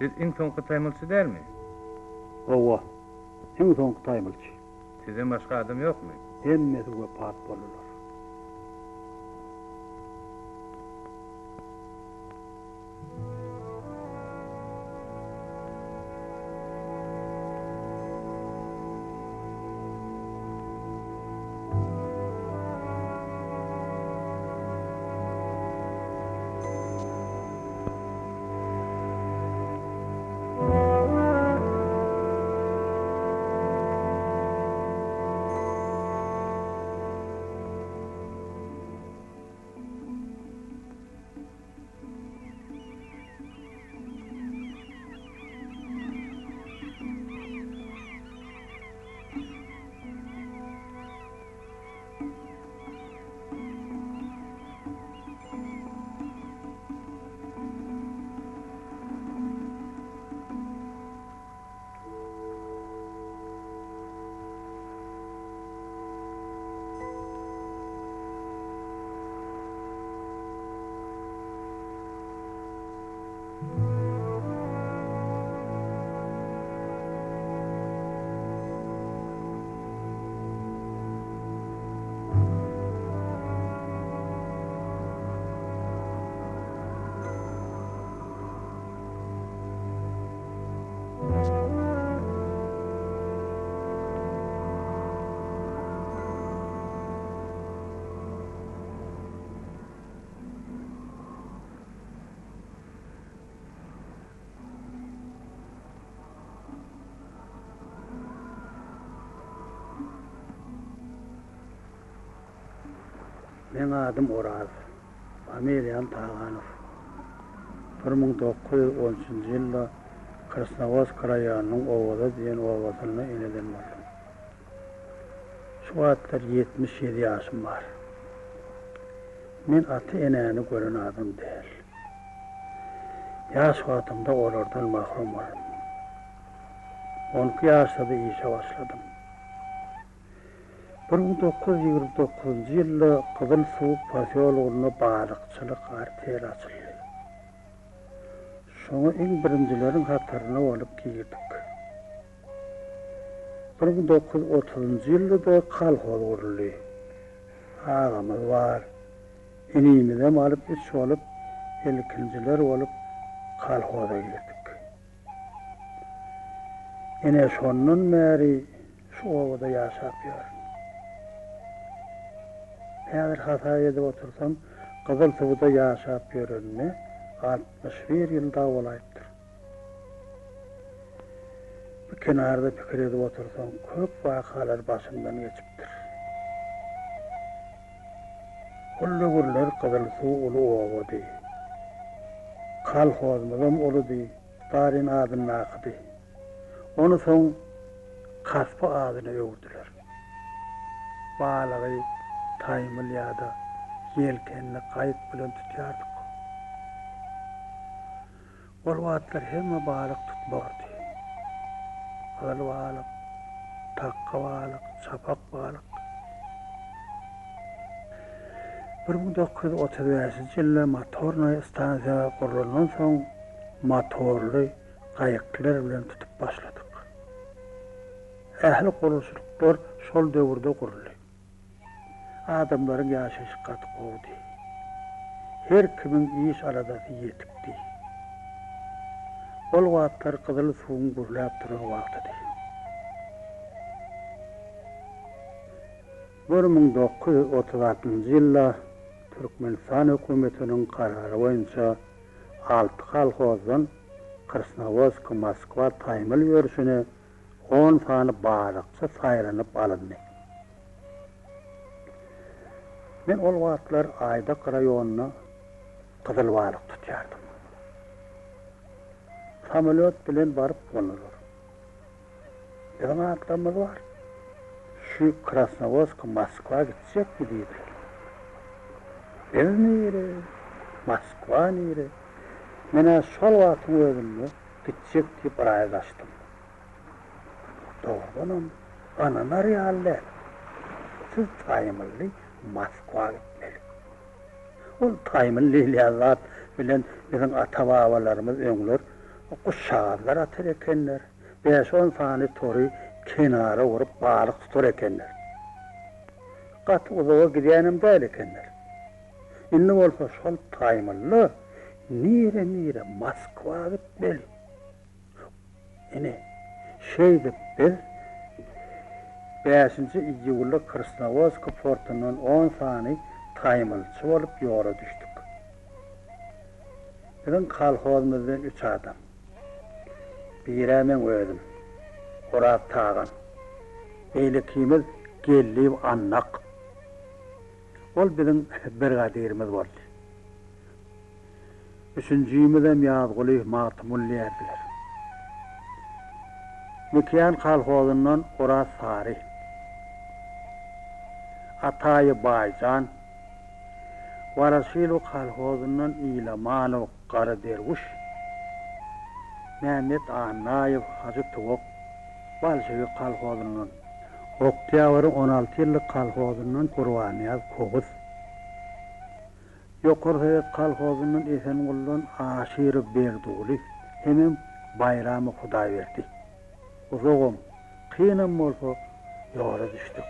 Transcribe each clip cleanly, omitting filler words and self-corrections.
Siz iň soňky taýmylçy dälmi? Hawa, iň soňky taýmylçy. Sizden başga adam ýokmy? Hemmesi wepat boldular. Meň adym Oraz. Familiýam Taganow. 1913-nji ýylda Krasnowodsk raýonynyň Owaza diýen obasynda eneden boldum. Şu wagtlar 77 ýaşym bar. Men ata-enäni gören adam däl. Ýaş wagtymda olardan mahrum boldum. On iki ýaşda-da işe başladym. 1929-njy ýylda Gyzyl suw posýologynda balykçylyk arteli açyldy. Şoňa iň birinjileriň hataryna bolup girdik. 1930-njy ýylda-da kolhoz guruldy. Agamyz bar. Inimizem alyp üç bolup, ilkinjiler bolup kolhoza girdik. Ine şondan bäri şu obada ýaşap ýörün. Häzir hasap edip otursam, Gyzylsuwda ýaşap ýörenime 61 ýyl dagy bolaýypdyr. Bu kenarda pikir edip otursaň, köp wakalar başymdan geçipdir. Ol döwürler Gyzylsuw uly obady. Kolhozymyzam uludy, Stalin adyndakydy. Ony soň Kaspa adyna öwürdiler. Balygy taýmyl ýa-da ýelkenli gaýyk bilen tutýardyk. Ol wagtlar hemme balyk tutmardy. Gyzyl balyk, takga balyk, çapak balyk. 1935-nji ýylda motornoý stansiýa gurlandan soň motorly gaýyklar bilen tutup başladyk. Ähli gurluşyklar şol döwürde guruldy. Adamlaryň ýaşaýşy gaty gowudy. Her kimiň iş aladasy ýetikdi. Ol wagtlar gyzyl suwuň gürläp duran wagtydy. 1936-njy ýylda Türkmenistan hökümetiniň karary boýunça alty kolhozdan Krasnowodsk, Moskwa taýmyl ýörişine on sany balykçy saýlanyp alyndy. Men ol wagtlar Aýdak raýonynda gyzyl balyk tutýardym. Samolýot bilen baryp gondular. Biziň atlarymyz bar. Şu Krasnowodsk Moskwa gitjekmi diýdiler. Biz nire, Moskwa nire? Men-ä şol wagtyň özünde gitjek diýip razylaşdym. Dogrudanam, ynanar ýaly däl. Siz taýmylly Moskwa gitmeli. Ol taýmyl diýilýän zat bilen biziň ata-babalarymyz öňler. Guşjagazlar atar ekenler. Bäş-on sany tory kenara urup balyk tutar ekenler. Gaty uzaga gidýänem däl ekenler. Indi bolsa şol taýmyllar nire-nire Moskwa gitmeli. Ine, şeýdip biz bäşinji iýulda Krasnowodsk portundan on sany taýmylçy bolup ýola düşdük. Biziň kolhozymyzdan üç adam. Bir-ä meň özüm, Oraz Tagan. Beýlekimiz Geldiýew Annak. Ol biziň brigadirimiz boldy. Üçünjimizem Ýazguly Magtymguly diýerdiler. Mekiýan kolhozyndan Oraz Sary. Ataýew Baýjan. Woroşilow kolhozyndan Ilamanow Gara Derwüş. Mämmet Annaýew Hajy Tuwak Bolşewik kolhozyndan. Oktýabryň 16 ýyllyk kolhozyndan Gurbannyýaz Kowus. Ýokary Sowet kolhozyndan Esenguldan Aşyrow Berdiguly hemem Baýramow Hudaýberdi. Uzagam, kynam bolsa ýola düşdük.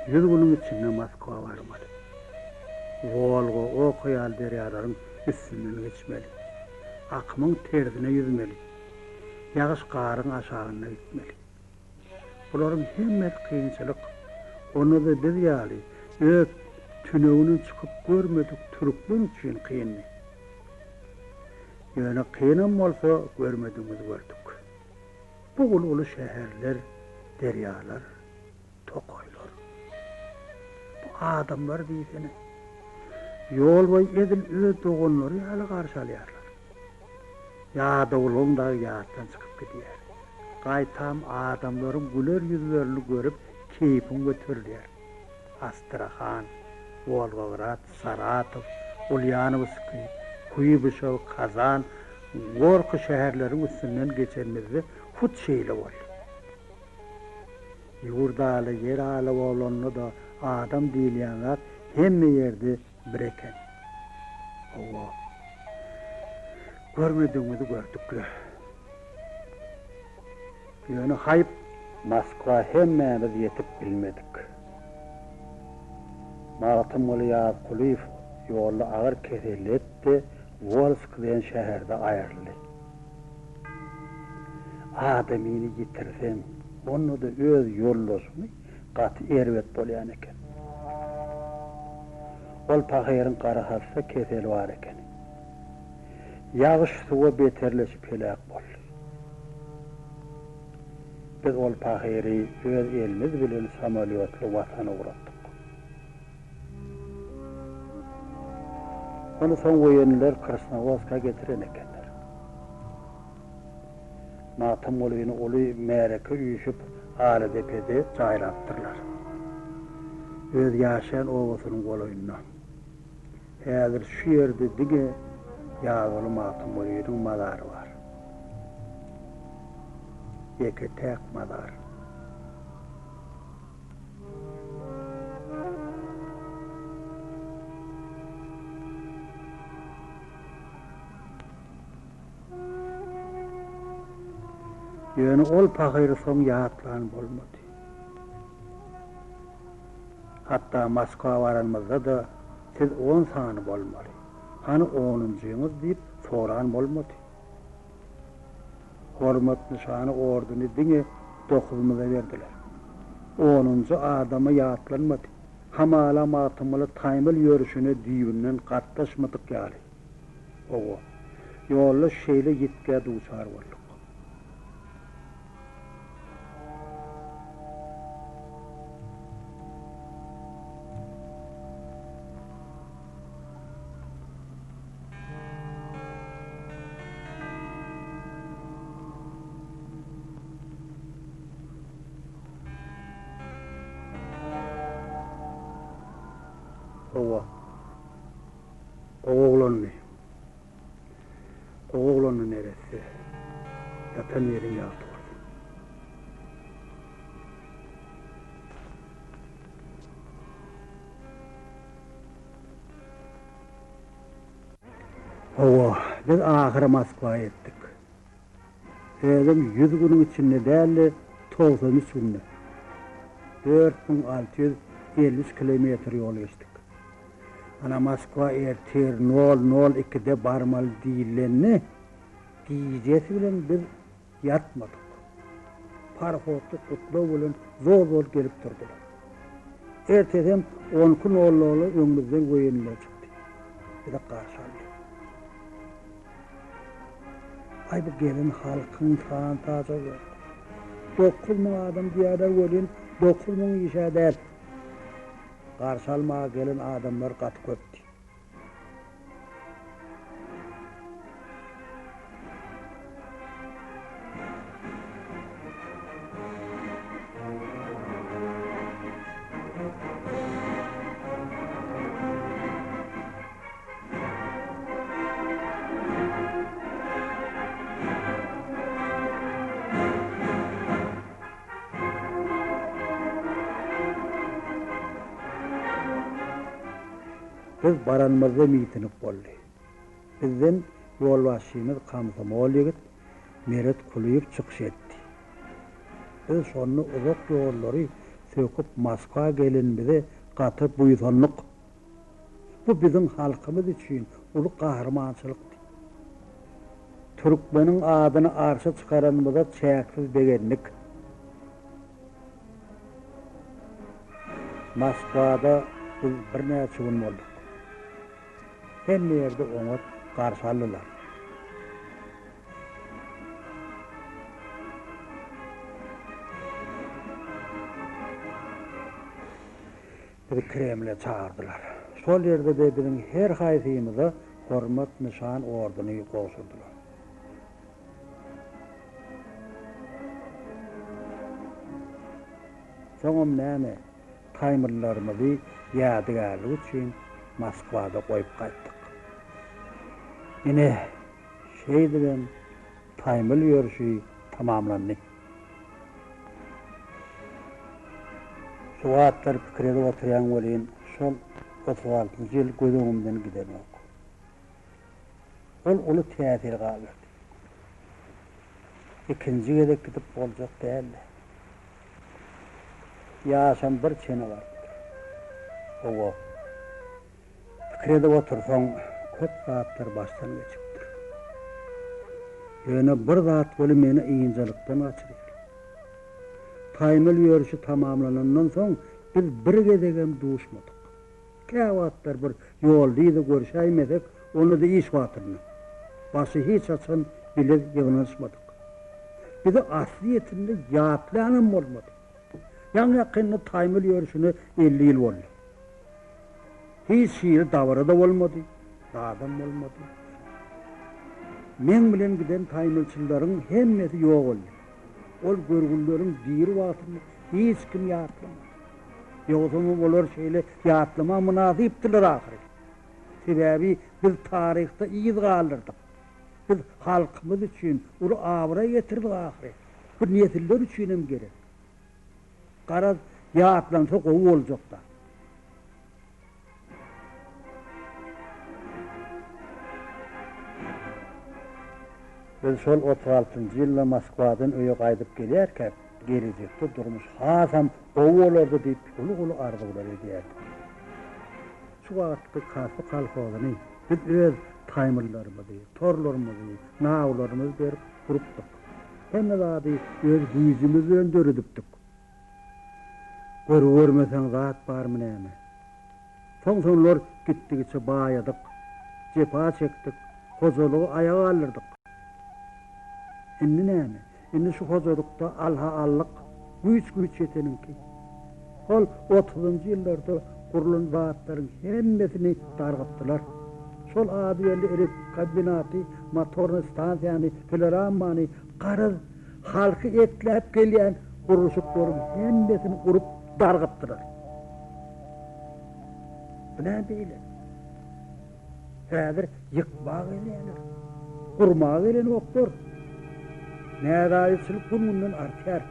Ýüz günüň içinde Moskwa barmaly. Wolga, Oka ýaly derýalaryň üstünden geçmeli. Akymyň tersine ýüzmeli. Ýagyş garyň aşagynda gitmeli. Bularyň hemmesi kynçylyk. Onda-da biz ýaly öz tüneginden çykyp görmedik türkmen üçin kyndy. Ýöne kynam bolsa görmedigimizi gördük. Bu uly-uly şäherler, derýalar, tokaýlar. Bu adamlar diýsene. Ýol boýy edil öz doganlary ýaly garşy alýarlar. Ýadawlygyň dagy ýatdan çykyp gidýär. Gaýtam adamlaryň güler ýüzlerini görüp keýpiň göterilýär. Astrahan, Wolgograd, Saratow, Ulýanowskiý, Kuýbyşew, Kazan, Gorky şäherleriň üstünden geçenimizde hut şeýle boldy. Ýurt ala, ýer ala bolanda-da adam diýilýän zat hemme ýerde bir eken. Hawa. Görmedigimizi gördük-le. Ýöne haýp, Moskwa hemmämiz ýetip bilmedik. Magtymguly Ýazkulyýew ýolda agyr keselletdi, Wolsk diýen şäherde aýryldy. Adamyny ýitirseň, onda-da öz ýoldaşyňy gaty erbet bolýan eken. Ol pahyryň garahassa keseli bar ekeni. Ýagyş suwa beterleşip heläk boldy. Biz ol pahyry öz elimiz bilen samolýotly Watana ugratdyk. Ony soň woýenniler Krasnowodska getiren ekenler. Magtymgulyny uly märeke üýşüp Alydepede jaýlapdyrlar. Öz ýaşaýan obasynyň golaýynda. Häzir şu ýerde diňe Ýazguly Magtymgulynyň mazary bar. Ýeke-täk mazar. Ýöne ol pahyry soň ýatlan bolmady. Hatda Moskwa baranymyzda-da siz on sany bolmaly, hany onunjyňyz diýip soran bolmady. Hormat nyşany ordeni diňe dokuzymyza berdiler. Onunjy adama ýatlanmady. Hamala Magtymguly taýmyl ýörüşine düýbünden gatnaşmadyk ýaly. Hawa, ýolda şeýle ýitgä duçar bolduk. Hawa. Gowy oglandy. Gowy oglandy neresse. Ýatan ýeriň ýagty bolsun. Hawa, biz ahyry Moskwa ýetdik. Özem 100 günüň içinde däl-de, 93 günde. 4653 kilometr ýol geçdik. Ana, Moskwa ertir nol nol ikide barmaly diýlende, gijesi bilen biz ýatmadyk. Parohodda gutlag bilen zol-zol gelip durdular. Ertesem on iki nol nola öňümizden woýenniler çykdy. Bizi garşy aldy. Aý bu gelen halkyň san-sajagy ýok. 9000 adam diýýärler welin, 9000 iş-ä däl. Garşy almaga gelen adamlar gaty köpdi. Biz baranymyzda miting boldy. Bizden ýolbaşçymyz komsomol ýigit Meret Kulyýew çykyş etdi. Biz şonda uzak ýollary söküp Moskwa gelenimize gaty buýsandyk. Bu biziň halkymyz üçin uly gahrymançylykdy. Türkmeniň adyny arşa çykaranymyza çäksiz begendik. Moskwada biz birnäçe gün bolduk. Hemme ýerde oňat garşy aldylar. Bizi Kremle çagyrdylar. Şol ýerde-de biziň her haýsymyza Hormat nyşan ordeni gowşurdylar. Soňam näme, taýmyllarymyzy ýadygärlik üçin Moskwada goýup gaýtdyk. Ine, şeýdibem taýmyl ýörişi tamamlandy. Şu wagtlar pikir edip oturýan welin, şol 36-njy ýyl göz öňümden gidenok. Ol uly täsir galdyrdy. Ikinji gezek gidip boljak däldi. Ýaşam bir çene barypdyr. Hawa, pikir edip otursaň, köp zatlar başdan geçipdir. Ýöne bir zat weli meni ynjalykdan gaçyrýar. Taýmyl ýörişi tamamlanandan soň biz bir gezegem duşmadyk. Käwagtlar bir ýolda-yzda görşäýmesek, onda-da iş wagtynda. Başga hiç haçan bile ýygnanyşmadyk. Bizi aslyýetinde ýatlaýanam bolmady. Ýaňy-ýakynda Taýmyl ýörişine 50 ýyl boldy. Hiç hili dabara-da bolmady, zadam bolmady. Meň bilen giden taýmylçylaryň hemmesi ýogaldy. Ol görgülleriň diri wagtynda hiç kim ýatlamady. Ýogsamam olar şeýle ýatlama mynasypdylar ahyry. Sebäbi biz taryhda yz galdyrdyk. Biz halkymyz üçin uly abraý getirdik ahyry. Bu nesiller üçinem gerek. Garaz, ýatlansa gowy boljak-da. Biz şol 36-njy ýylda Moskwadan öýe gaýdyp gelýärkäk, gelejekde durmuş hasam gowy bolardy diýip uly-uly arzuwlar edýärdik. Şu wagtky Kasby kolhozyny biz öz taýmyllarymyzy, torlarymyzy, nawlarymyzy berip gurupdyk. Hemme zady öz güýjümiz bilen döredipdik. Görgi görmeseň zat barmy näme? Soň-soňlar gitdigiçe baýadyk, jepa çekdik, hojalygy aýaga galdyrdyk. Indi näme? Indi şu hojalykda alha-allyk, güýç-güýç ýeteniňki. Hol otuzynjy ýyllarda gurlan zatlaryň hemmesini dargytdylar. Şol ady belli elektrokombinaty, motornyý stansiýany, pilorammany, garaz, halky ekläp gelýän gurluşyklaryň hemmesini urup dargytdylar. Bu näme beýle? Häzir ýykmaga gelýärler. Gurmaga gelenoklar. Närazyçylyk gün-günden artýar.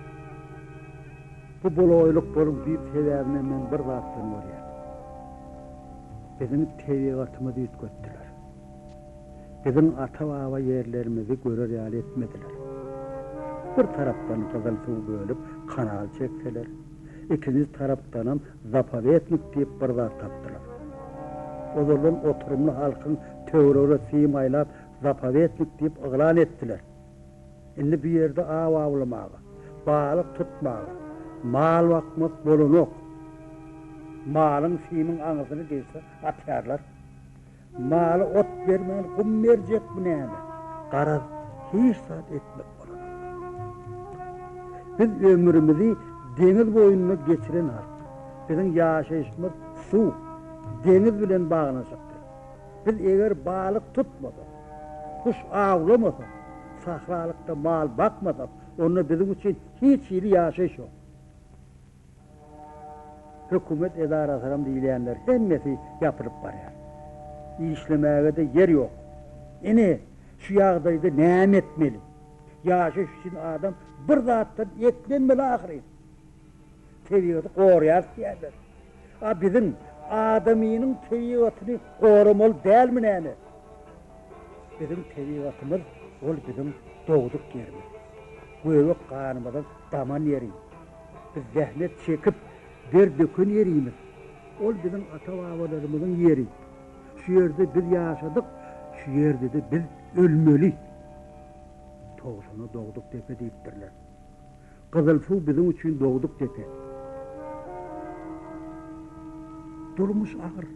Bu bolaýlyklaryň düýp sebäbini men bir zatdan görýän. Biziň tebigatymyzy üýtgetdiler. Biziň ata-baba ýerlerimizi görer ýaly etmediler. Bir tarapdan gyzyl suw bölüp kanal çekseler, ikinji tarapdanam zapowetnik diýip bir zat tapdylar. Ozaldan oturymly halkyň töweregine sim aýlap zapowetnik diýip yglan etdiler. Indi bu ýerde aw awlamaga, balyk tutmaga, mal bakmak bolanok. Malyň simiň aňyrsyna degse atýarlar. Mala ot bermän gum berjekmi näme? Garaz, hiç zat etmek bolanok. Biz ömrümizi deňiz boýunda geçiren halk. Biziň ýaşaýşymyz suw, deňiz bilen baglanyşykly. Biz eger balyk tutmasak, guş awlamasak, sahralykda mal bakmasak, onda biziň üçin hiç hili ýaşaýyş ýok. Hökümet edarasyram diýilýänler hemmesi ýapylyp barýar. Işlemäge-de ýer ýok. Ine, şu ýagdaýda näme etmeli? Ýaşaýyş üçin adam bir zatdan eklenmeli ahyryn. Tebigaty goraýarys diýýärler. A biziň adamynyň tebigatyny goramaly dälmi näme? Biziň tebigatymyz ol biziň dogduk ýerimiz. Göbek ganymyzyň daman ýeri. Biz zähmet çekip, der döken ýerimiz. Ol biziň ata-babalarymyzyň ýeri. Şu ýerde biz ýaşadyk, şu ýerde-de biz ölmeli. Towşana dogduk depe diýipdirler. Gyzylsuw biziň üçin dogduk depe. Durmuş agyr.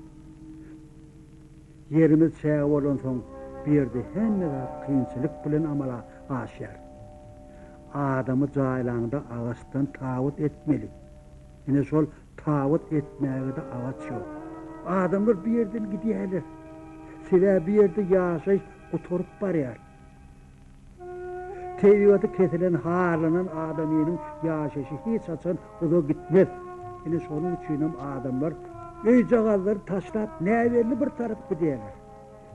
Ýerimiz çäge bolansoň, bu ýerde hemme zat kynçylyk bilen amala aşýar. Adamy jaýlaňda agaçdan tabyt etmeli. Ine şol tabyt etmäge-de agaç ýok. Adamlar bu ýerden gidýärler. Sebäbi bu ýerde ýaşaýyş gutaryp barýar. Tebigaty kesilen, harlanan adamynyň ýaşaýşy hiç haçan uzak gitmez. Ine şonuň üçinem adamlar öýjagazlary taşlap näbelli bir tarapa gidýärler.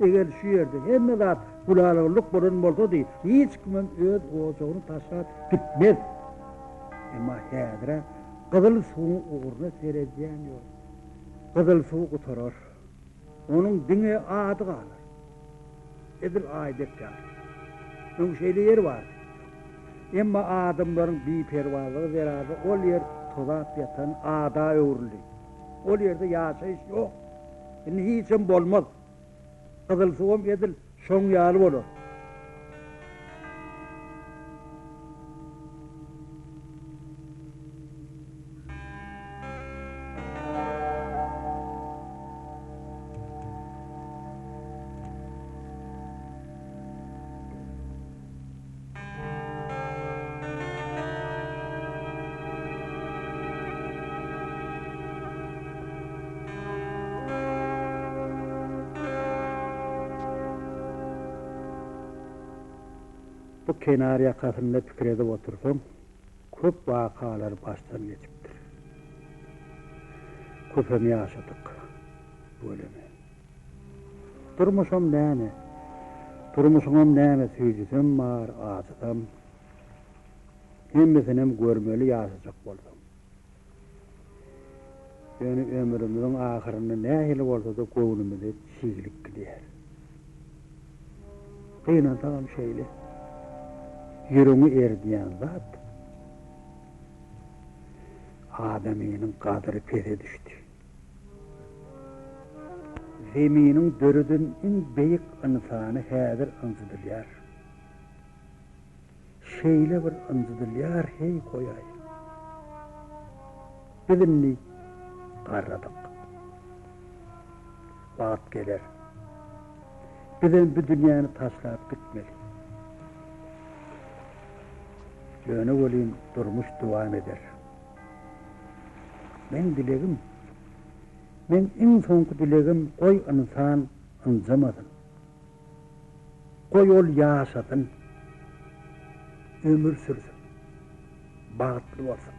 Eger şu ýerde hemme zat gülala-güllük bolan bolsady, hiç kimem öz ojagyny taşlap gitmez. Emma häzir-ä gyzyl suwuň ugruna seredýän ýok. Gyzyl suw gutarar. Onuň diňe ady galar. Edil Aýbek ýaly. Öň şeýle ýer bardy. Emma adamlaryň biperwazlygy zerarly ol ýer tozap ýatan ada öwrüldi. Ol ýerde ýaşaýyş ýok. Indi hiçem bolmaz. Gyzylsuwam edil şoň ýaly bolar. Bu kenar ýakasynda pikir edip otursaň, köp wakalary başdan geçipdir. Köpem ýaşadyk. Tüweleme. Durmuşam näme? Durmuşyňam näme süýjüsem bar, ajysam. Hemmesinem görmeli ýaşajak bolsaň. Ýöne ömrümiziň ahyrynda nähili bolsa-da göwnümize çiglik gidýär. Gynansagam şeýle. Ýüregiňi eridýän zat, adamynyň gadyry pese düşdi. Zeminiň döreden iň beýik ynsany häzir ynjydylýar. Şeýle bir ynjydylýar heý goýaý. Biz indi garradyk. Wagt geler. Bizem bu dünýäni taşlap gitmeli. Ýöne welin durmuş dowam eder. Meň dilegim, meň iň soňky dilegim goý ynsan ynjamasyn. Goý ol ýaşasyn, ömür sürsün, bagtly bolsun.